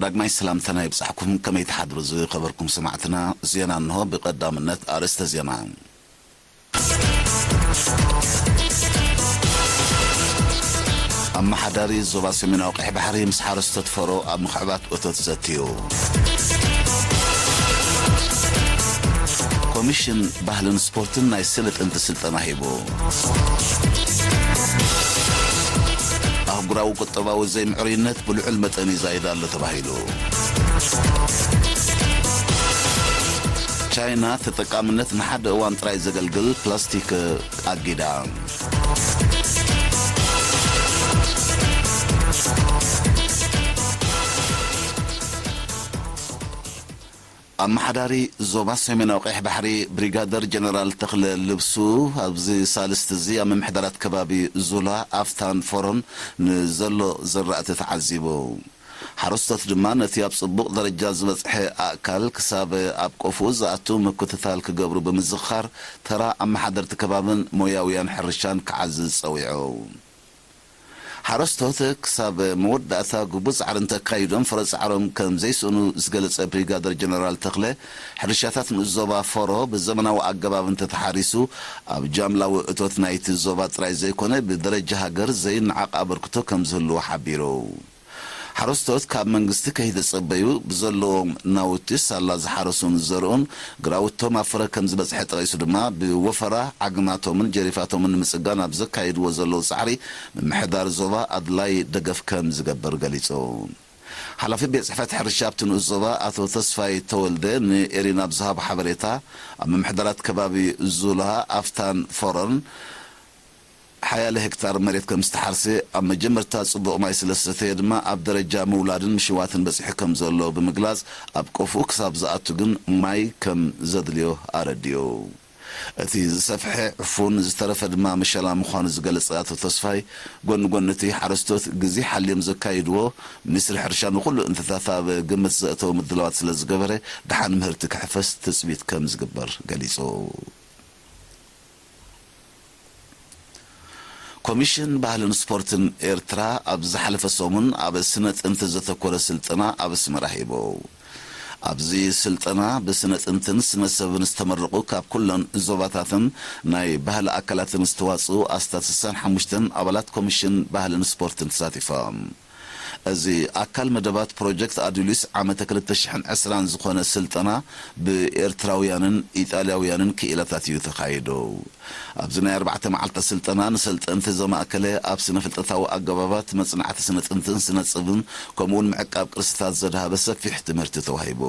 ዳግማይ ሰላምታና ይብጻሕኩም። ከመይ ትሓድሩ ዝኸበርኩም ሰማዕትና? ዜና እንሆ። ብቐዳምነት ኣርእስተ ዜና። ኣመሓዳሪ ዞባ ሰሜናዊ ቀይሕ ባሕሪ ምስ ሓረስቶት ፈሮ ኣብ ምኽዕባት እቶት ዘትዩ። ኮሚሽን ባህልን ስፖርትን ናይ ስነ ጥንቲ ስልጠና ሂቡ። ኣህጉራዊ ቁጠባዊ ዘይምዕሩይነት ብልዑል መጠን ይዛይድ ኣሎ ተባሂሉ። ቻይና ተጠቃምነት ንሓደ እዋን ጥራይ ዘገልግል ፕላስቲክ ኣጊዳ። ኣመሓዳሪ ዞባ ሰሜናዊ ቀይሕ ባሕሪ ብሪጋደር ጀነራል ተኽለ ልብሱ ኣብዚ ሳልስቲ እዚ ኣብ ምምሕዳራት ከባቢ ዙላ፣ ኣፍታን ፎሮን ንዘሎ ዘራእቲ ተዓዚቡ። ሓረስቶት ድማ ነቲ ኣብ ጽቡቕ ደረጃ ዝበጽሐ ኣእካል ክሳብ ኣብ ቆፍኡ ዝኣቱ ምክትታል ክገብሩ ብምዝኽኻር፣ ተራ ኣመሓደርቲ ከባብን ሞያውያን ሕርሻን ክዓዝዝ ጸዊዑ። ሓረስቶት ክሳብ መወዳእታ ግቡእ ጻዕሪ እንተካይዶም ፍረ ጻዕሮም ከም ዘይስእኑ ዝገለጸ ብሪጋደር ጀነራል ተኽለ፣ ሕርሻታት ንኡስ ዞባ ፎሮ ብዘመናዊ ኣገባብ እንተተሓሪሱ፣ ኣብ ጃምላዊ እቶት ናይቲ ዞባ ጥራይ ዘይኮነ ብደረጃ ሃገር ዘይነዓቕ ኣበርክቶ ከም ዝህልዎ ሓቢሩ። ሓረስቶት ካብ መንግስቲ ከይተጸበዩ ብዘለዎም ናውቲ ሳላ ዝሓረሱን ዝዘርኡን ግራውቶም ኣብ ፍረ ከም ዝበጽሐ ጠቒሱ ድማ፣ ብወፈራ ዓግማቶምን ጀሪፋቶምን ንምጽጋን ኣብ ዘካይድዎ ዘለዉ ጻዕሪ ምምሕዳር ዞባ ኣድላይ ደገፍ ከም ዝገብር ገሊጹ። ሓላፊ ቤት ጽሕፈት ሕርሻ ኣብቲ ንኡስ ዞባ ኣቶ ተስፋይ ተወልደ ንኤሪና ኣብ ዝሃቦ ሓበሬታ፣ ኣብ ምምሕዳራት ከባቢ ዙላ፣ ኣፍታን ፎሮን ሓያለ ሄክታር መሬት ከም ዝተሓርሰ፣ ኣብ መጀመርታ ጽቡቕ ማይ ስለ ዝሰተየ ድማ ኣብ ደረጃ ምውላድን ምሽዋትን በጺሑ ከም ዘሎ ብምግላጽ፣ ኣብ ቆፍኡ ክሳብ ዝኣቱ ግን ማይ ከም ዘድልዮ ኣረዲኡ። እቲ ዝሰፍሐ ዕፉን ዝተረፈ ድማ መሸላ ምዃኑ ዝገለጸ ኣቶ ተስፋይ፣ ጎኒ ጎኒ እቲ ሓረስቶት ግዜ ሓልዮም ዘካይድዎ፣ ሚኒስትሪ ሕርሻ ንኹሉ እንተታት ኣብ ግምት ዘእተወ ምድላዋት ስለ ዝገበረ፣ ደሓን ምህርቲ ክሕፈስ ትጽቢት ከም ዝግበር ገሊጹ። ኮሚሽን ባህልን ስፖርትን ኤርትራ ኣብ ዝሓለፈ ሰሙን ኣብ ስነ ጥንቲ ዘተኮረ ስልጠና ኣብ ኣስመራ ሂቡ። ኣብዚ ስልጠና ብስነ ጥንትን ስነ ሰብን ዝተመረቑ ካብ ኩለን ዞባታትን ናይ ባህሊ ኣካላትን ዝተዋጽኡ ኣስታት ስሳን ሓሙሽተን ኣባላት ኮሚሽን ባህልን ስፖርትን ተሳቲፎም። እዚ ኣካል መደባት ፕሮጀክት ኣዱሊስ ዓመተ ክልተ ሽሕን ዕስራን ዝኾነ ስልጠና ብኤርትራውያንን ኢጣልያውያንን ክኢላታት እዩ ተኻይዱ። ኣብዚ ናይ ኣርባዕተ መዓልታት ስልጠና ንሰልጠንቲ ዘማእከለ፣ ኣብ ስነ ፍልጠታዊ ኣገባባት መጽናዕቲ ስነ ጥንትን ስነ ጽብን ከምኡውን ምዕቃብ ቅርስታት ዘድሃበ ሰፊሕ ትምህርቲ ተዋሂቡ።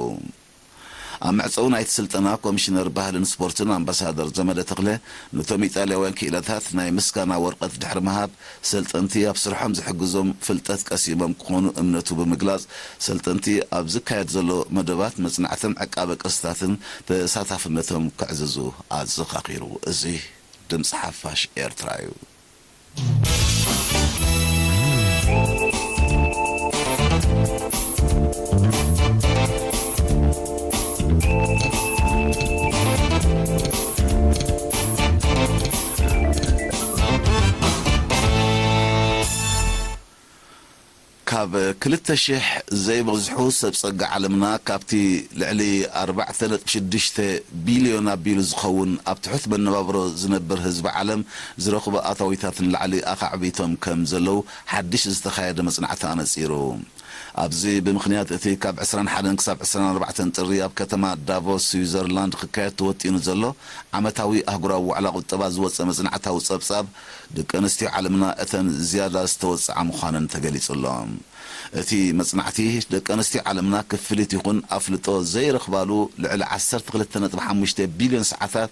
ኣብ መዕጸዊ ናይቲ ስልጠና ኮሚሽነር ባህልን ስፖርትን ኣምባሳደር ዘመደ ተኽለ ነቶም ኢጣልያውያን ክኢላታት ናይ ምስጋና ወረቐት ድሕሪ ምሃብ፣ ሰልጠንቲ ኣብ ስርሖም ዝሕግዞም ፍልጠት ቀሲሞም ክኾኑ እምነቱ ብምግላጽ፣ ሰልጠንቲ ኣብ ዝካየድ ዘሎ መደባት መጽናዕትን ዕቃበ ቅርስታትን ተሳታፍነቶም ክዕዝዙ ኣዘኻኺሩ። እዚ ድምጺ ሓፋሽ ኤርትራ እዩ። ካብ ክልተ ሽሕ ዘይበዝሑ ሰብ ጸጋ ዓለምና፣ ካብቲ ልዕሊ ኣርባዕተ ነጥቢ ሽዱሽተ ቢልዮን ኣቢሉ ዝኸውን ኣብ ትሑት መነባብሮ ዝነብር ህዝቢ ዓለም ዝረኽቦ ኣታዊታት ንላዕሊ ኣኻዕቢቶም ከም ዘለዉ ሓድሽ ዝተኻየደ መጽናዕቲ ኣነጺሩ። ኣብዚ ብምኽንያት እቲ ካብ ዕስራን ሓደን ክሳብ ዕስራን ኣርባዕተን ጥሪ ኣብ ከተማ ዳቮስ ስዊዘርላንድ ክካየድ ተወጢኑ ዘሎ ዓመታዊ ኣህጉራዊ ዋዕላ ቁጠባ ዝወጸ መጽናዕታዊ ጸብጻብ፣ ደቂ ኣንስትዮ ዓለምና እተን ዝያዳ ዝተወጽዓ ምዃነን ተገሊጹ ኣሎ። እቲ መጽናዕቲ፣ ደቂ ኣንስትዮ ዓለምና ክፍሊት ይኹን ኣፍልጦ ዘይረኽባሉ ልዕሊ ዓሰርተ ክልተ ነጥቢ ሓሙሽተ ቢልዮን ሰዓታት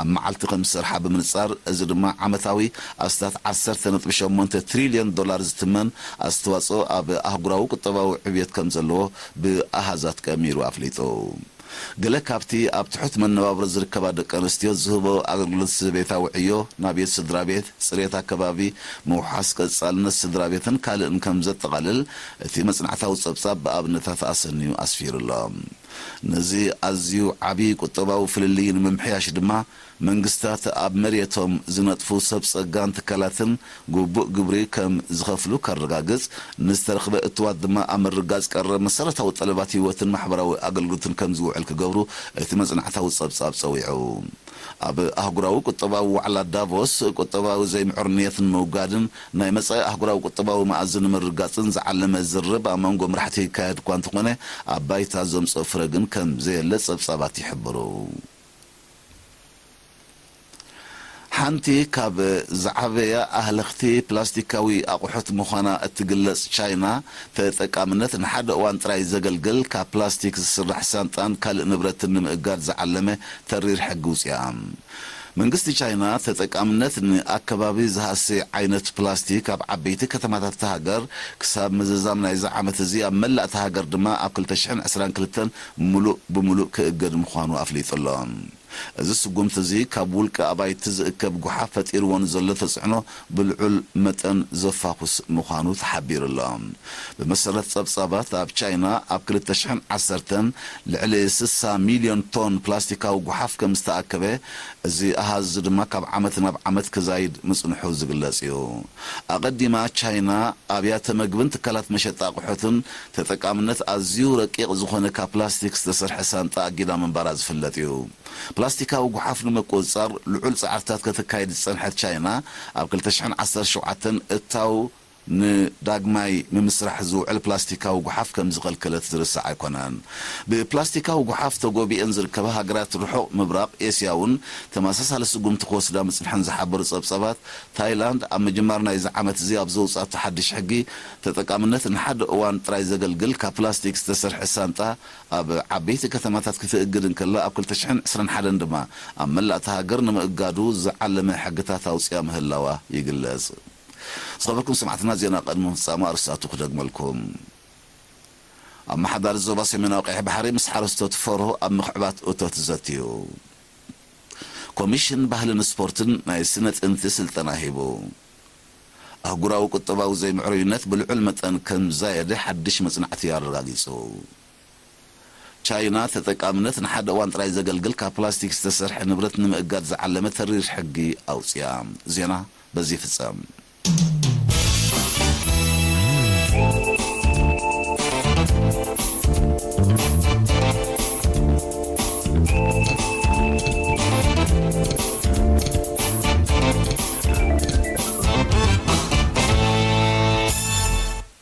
ኣብ መዓልቲ ከም ዝሰርሓ ብምንጻር፣ እዚ ድማ ዓመታዊ ኣስታት ዓሰርተ ነጥቢ ሸሞንተ ትሪልዮን ዶላር ዝትመን ኣስተዋጽኦ ኣብ ኣህጉራዊ ቁጠባዊ ዕብየት ከም ዘለዎ ብኣሃዛት ቀሚሩ ኣፍሊጡ። ገለ ካብቲ ኣብ ትሑት መነባብሮ ዝርከባ ደቂ ኣንስትዮ ዝህቦ ኣገልግሎት ቤታዊ ዕዮ፣ ናብ ቤት ስድራ ቤት፣ ጽሬት ኣከባቢ፣ ምውሓስ ቀጻልነት ስድራ ቤትን ካልእን ከም ዘጠቓልል እቲ መጽናዕታዊ ጸብጻብ ብኣብነታት ኣሰንዩ ኣስፊሩ ኣሎ። ነዚ ኣዝዩ ዓቢ ቁጠባዊ ፍልልይ ንምምሕያሽ ድማ፣ መንግስታት ኣብ መሬቶም ዝነጥፉ ሰብ ጸጋን ትካላትን ግቡእ ግብሪ ከም ዝኸፍሉ ከረጋግጽ፣ ንዝተረኽበ እትዋት ድማ ኣብ ምርጋጽ ቀረብ መሰረታዊ ጠለባት ህይወትን ማሕበራዊ ኣገልግሎትን ከም ዝውዕል ክገብሩ እቲ መጽናዕታዊ ጸብጻብ ጸዊዑ። ኣብ ኣህጉራዊ ቁጠባዊ ዋዕላ ዳቮስ፣ ቁጠባዊ ዘይምዕሩይነት ንምውጋድን ናይ መጻኢ ኣህጉራዊ ቁጠባዊ መኣዝን ንምርጋጽን ዝዓለመ ዝርርብ ኣብ መንጎ መራሕቲ ይካየድ እኳ እንተኾነ፣ ኣብ ባይታ ዘምጽኦ ፍረ ግን ከም ዘየለ ጸብጻባት ይሕብሩ። ሓንቲ ካብ ዝዓበያ ኣህለኽቲ ፕላስቲካዊ ኣቑሑት ምዃና እትግለጽ ቻይና፣ ተጠቃምነት ንሓደ እዋን ጥራይ ዘገልግል ካብ ፕላስቲክ ዝስራሕ ሳንጣን ካልእ ንብረትን ንምእጋድ ዝዓለመ ተሪር ሕጊ ውጽኣ። መንግስቲ ቻይና፣ ተጠቃምነት ንኣከባቢ ዝሃሲ ዓይነት ፕላስቲክ ኣብ ዓበይቲ ከተማታት እታ ሃገር ክሳብ ምዝዛም ናይዚ ዓመት እዚ፣ ኣብ መላእ እታ ሃገር ድማ ኣብ ክልተ ሽሕን ዕስራን ክልተን ምሉእ ብምሉእ ክእገድ ምዃኑ ኣፍሊጡ ኣሎ። እዚ ስጉምቲ እዚ ካብ ውልቀ ኣባይቲ ዝእከብ ጓሓፍ ፈጢርዎ ንዘሎ ተጽዕኖ ብልዑል መጠን ዘፋኹስ ምዃኑ ተሓቢሩ ኣሎ። ብመሰረት ጸብጻባት፣ ኣብ ቻይና ኣብ ክልተ ሽሕን ዓሰርተን ልዕሊ ስሳ ሚልዮን ቶን ፕላስቲካዊ ጓሓፍ ከም ዝተኣከበ፣ እዚ ኣሃዝ ድማ ካብ ዓመት ናብ ዓመት ክዛይድ ምጽንሑ ዝግለጽ እዩ። ኣቐዲማ ቻይና ኣብያተ መግብን ትካላት መሸጣ ኣቑሑትን ተጠቃምነት ኣዝዩ ረቂቕ ዝኾነ ካብ ፕላስቲክ ዝተሰርሐ ሳንጣ ኣጊዳ ምንባራ ዝፍለጥ እዩ። ፕላስቲካዊ ጓሓፍ ንምቁጽጻር ልዑል ጻዕርታት ከተካይድ ዝጸንሐት ቻይና፣ ኣብ ክልተ ሽሕን ዓሰርተ ሸውዓተን እታው ንዳግማይ ምምስራሕ ዝውዕል ፕላስቲካዊ ጓሓፍ ከም ዝኸልከለት ዝርሳዕ ኣይኮነን። ብፕላስቲካዊ ጓሓፍ ተጎቢኤን ዝርከባ ሃገራት ርሑቕ ምብራቕ ኤስያ እውን ተመሳሳሊ ስጉምቲ ክወስዳ ምጽንሐን ዝሓበሩ ጸብጻባት፣ ታይላንድ ኣብ ምጅማር ናይዚ ዓመት እዚ ኣብ ዘውጻቶ ሓድሽ ሕጊ፣ ተጠቃምነት ንሓደ እዋን ጥራይ ዘገልግል ካብ ፕላስቲክ ዝተሰርሐ ሳንጣ ኣብ ዓበይቲ ከተማታት ክትእግድ እንከላ፣ ኣብ ክልተ ሽሕን ዕስራን ሓደን ድማ ኣብ መላእ እታ ሃገር ንምእጋዱ ዝዓለመ ሕግታት ኣውጽኣ ምህላዋ ይግለጽ። ዝኸበርኩም ሰማዕትና፣ ዜና ቅድሚ ምፍጻሙ ኣርእስታቱ ክደግመልኩም። ኣመሓዳሪ ዞባ ሰሜናዊ ቀይሕ ባሕሪ ምስ ሓረስቶት ፈሮ ኣብ ምኽዕባት እቶት ዘትዩ። ኮሚሽን ባህልን ስፖርትን ናይ ስነ ጥንቲ ስልጠና ሂቡ። ኣህጉራዊ ቁጠባዊ ዘይምዕሩይነት ብልዑል መጠን ከም ዝዛየደ ሓድሽ መጽናዕቲ ኣረጋጊጹ። ቻይና፣ ተጠቃምነት ንሓደ እዋን ጥራይ ዘገልግል ካብ ፕላስቲክ ዝተሰርሐ ንብረት ንምእጋድ ዝዓለመ ተሪር ሕጊ ኣውጽያ። ዜና በዚ ይፍጸም።